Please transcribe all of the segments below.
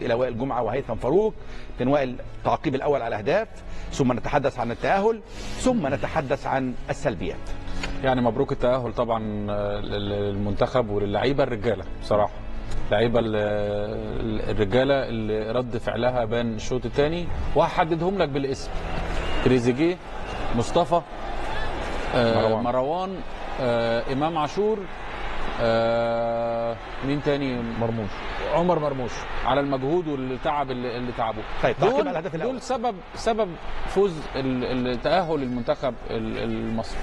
الى وائل جمعه وهيثم فاروق. وائل، تعقيب الاول على الاهداف، ثم نتحدث عن التاهل، ثم نتحدث عن السلبيات. يعني مبروك التاهل طبعا للمنتخب وللعيبه الرجالة، بصراحة لعيبة الرجالة اللي رد فعلها بان الشوط الثاني، وهحددهم لك بالاسم: تريزيجيه، مصطفى، مروان، امام عاشور، مين تاني؟ مرموش، عمر مرموش، على المجهود والتعب اللي تعبوه. طيب، تعقيب على الهدف الاول. دول سبب فوز التاهل المنتخب المصري.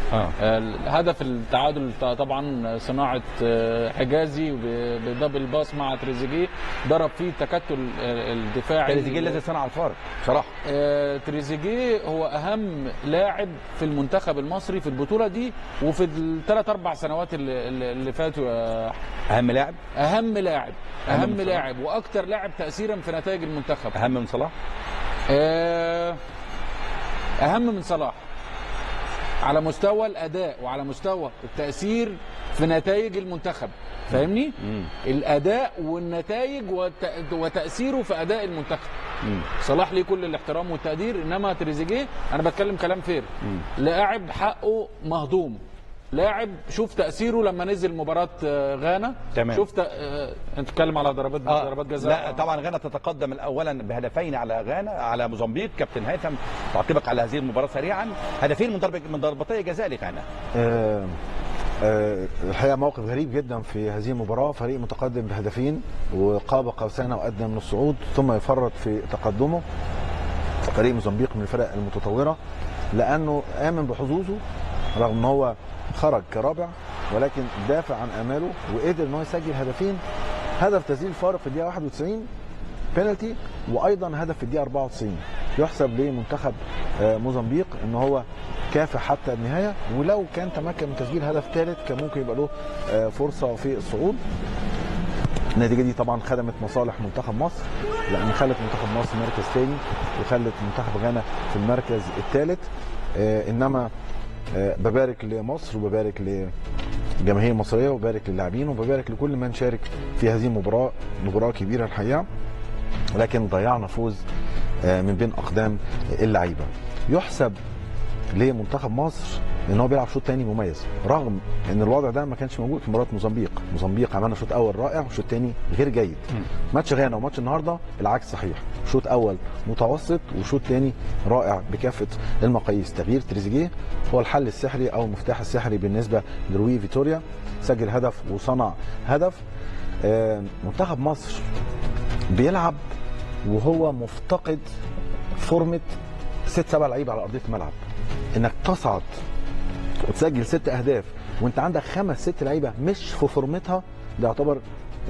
هدف التعادل طبعا صناعة حجازي ب double pass مع تريزيجيه، ضرب فيه التكتل الدفاعي. تريزيجيه الذي صنع الفارق بصراحة. تريزيجيه هو اهم لاعب في المنتخب المصري في البطولة دي وفي الثلاث اربع سنوات اللي فاتوا. اهم لاعب، اهم لاعب، اهم لاعب، واكثر لاعب تاثيرا في نتائج المنتخب. اهم من صلاح؟ اهم من صلاح على مستوى الاداء وعلى مستوى التاثير في نتائج المنتخب، فاهمني؟ الاداء والنتائج وتاثيره في اداء المنتخب. صلاح ليه كل الاحترام والتقدير، انما تريزيجيه انا بتكلم كلام fair، لاعب حقه مهضوم، لاعب شوف تاثيره لما نزل مباراة غانا. تمام. شوف انت بتتكلم على ضربات ضربات جزاء. لا طبعا غانا تتقدم اولا بهدفين على غانا على موزمبيق. كابتن هيثم، تعقيبك على هذه المباراة سريعا. هدفين من ضربتي جزاء لغانا. الحقيقة موقف غريب جدا في هذه المباراه، فريق متقدم بهدفين وقاب قوسين وادنى من الصعود ثم يفرط في تقدمه. فريق موزمبيق من الفرق المتطورة لانه امن بحظوظه رغم ان هو خرج كرابع، ولكن دافع عن اماله وقدر ان هو يسجل هدفين، هدف تسجيل فارق في الدقيقة 91 بينالتي، وايضا هدف في الدقيقة 94. يحسب لمنتخب موزمبيق ان هو كافح حتى النهاية، ولو كان تمكن من تسجيل هدف ثالث كان ممكن يبقى له فرصة في الصعود. النتيجة دي طبعا خدمت مصالح منتخب مصر، لان خلت منتخب مصر مركز ثاني وخلت منتخب غانا في المركز الثالث. انما ببارك لمصر وببارك للجماهير المصرية وببارك للاعبين وببارك لكل من شارك في هذه المباراه، مباراة كبيرة الحقيقة، ولكن ضيعنا فوز من بين اقدام اللعيبة. يحسب لمنتخب مصر ان هو بيلعب شوط ثاني مميز، رغم ان الوضع ده ما كانش موجود في مباراة موزمبيق. موزمبيق عملنا شوط اول رائع وشوط ثاني غير جيد. ماتش غانا وماتش النهارده العكس صحيح، شوط اول متوسط وشوط ثاني رائع بكافة المقاييس. تغيير تريزيجيه هو الحل السحري او المفتاح السحري بالنسبة لروي فيتوريا، سجل هدف وصنع هدف. منتخب مصر بيلعب وهو مفتقد فورمه 6 7 لعيبة على ارضية الملعب. انك تصعد وتسجل 6 اهداف وانت عندك 5 6 لعيبة مش في فورمتها، ده يعتبر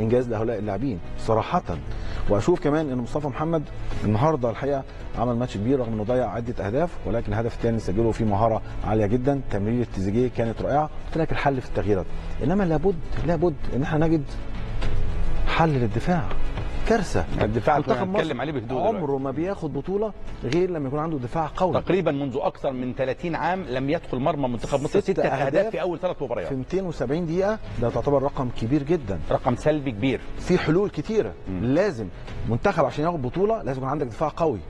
انجاز لهؤلاء اللاعبين صراحة. واشوف كمان ان مصطفى محمد النهارده الحقيقة عمل ماتش كبير رغم انه ضيع عده اهداف، ولكن الهدف الثاني سجله فيه مهارة عالية جدا، تمريره تريزيجيه كانت رائعة. قلت لك الحل في التغييرات، انما لابد ان احنا نجد حل للدفاع. كارثة الدفاع، هنتكلم عليه بهدوء. عمره ما بياخد بطوله غير لما يكون عنده دفاع قوي. تقريبا منذ اكثر من 30 عام لم يدخل مرمى منتخب مصر 6 اهداف في اول 3 مباريات في 270 دقيقة، ده تعتبر رقم كبير جدا، رقم سلبي كبير. في حلول كتيرة. لازم منتخب عشان ياخد بطوله لازم يكون عندك دفاع قوي،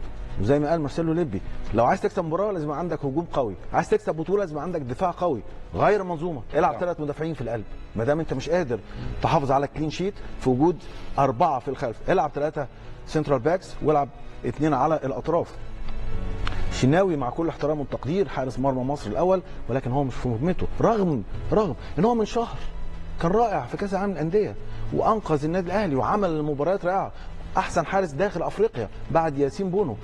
وزي ما قال مارسيلو ليبي لو عايز تكسب مباراة لازم عندك هجوم قوي، عايز تكسب بطوله لازم عندك دفاع قوي. غير المنظومة، العب 3 مدافعين في القلب، ما دام انت مش قادر تحافظ على clean sheet في وجود 4 في الخلف، العب 3 central backs والعب 2 على الاطراف. شناوي مع كل احترام والتقدير حارس مرمى مصر الاول، ولكن هو مش في مهمته، رغم ان هو من شهر كان رائع في كاس العالم للاندية وانقذ النادي الاهلي وعمل مباريات رائعة، احسن حارس داخل افريقيا بعد ياسين بونو.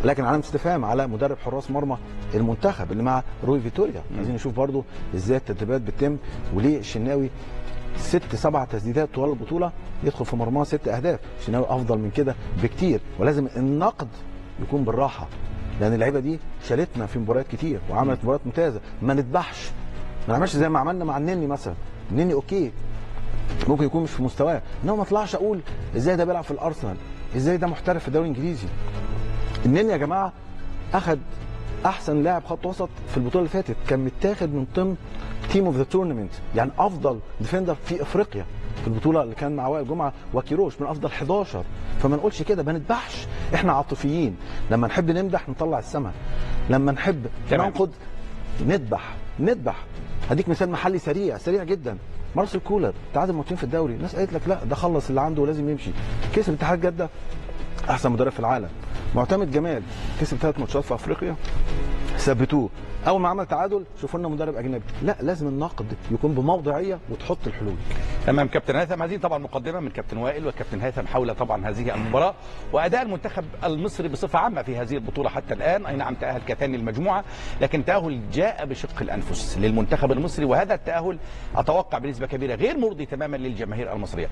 لكن علامة استفهام على مدرب حراس مرمى المنتخب اللي مع روي فيتوريا. عايزين نشوف برضو ازاي التدريبات بتتم، وليه الشناوي 6 7 تسديدات طوال البطولة يدخل في مرماه 6 اهداف. الشناوي افضل من كده بكتير، ولازم النقد يكون بالراحة، لان اللعيبة دي شالتنا في مباريات كتير وعملت مباريات ممتازة. ما نذبحش، ما نعملش زي ما عملنا مع النني مثلا. النني okay ممكن يكون مش في مستواه، انما ما اطلعش اقول ازاي ده بيلعب في الارسنال، ازاي ده محترف في الدوري الانجليزي. النني يا جماعة اخذ احسن لاعب خط وسط في البطولة اللي فاتت، كان متاخد من ضمن team of the tournament، يعني افضل defender في افريقيا. في البطولة اللي كان مع وائل جمعه وكيروش من افضل 11. فما نقولش كده، ما نذبحش، احنا عاطفيين، لما نحب نمدح نطلع السما، لما نحب ننقد نذبح نذبح. هديك مثال محلي سريع سريع جدا، مارسيل كولر تعادل ماتشين في الدوري، الناس قالت لك لا ده خلص اللي عنده ولازم يمشي، كسب اتحاد جده احسن مدرب في العالم. معتمد جمال كسب 3 ماتشات في افريقيا ثبتوه، اول ما عمل تعادل شوفوا لنا مدرب اجنبي. لا، لازم النقد يكون بموضوعية وتحط الحلول. تمام كابتن هيثم، هذه طبعا مقدمه من كابتن وائل وكابتن هيثم حول طبعا هذه المباراة واداء المنتخب المصري بصفة عامة في هذه البطولة حتى الان. اي نعم تاهل كثاني المجموعة، لكن تاهل جاء بشق الانفس للمنتخب المصري، وهذا التاهل اتوقع بنسبة كبيرة غير مرضي تماما للجماهير المصرية.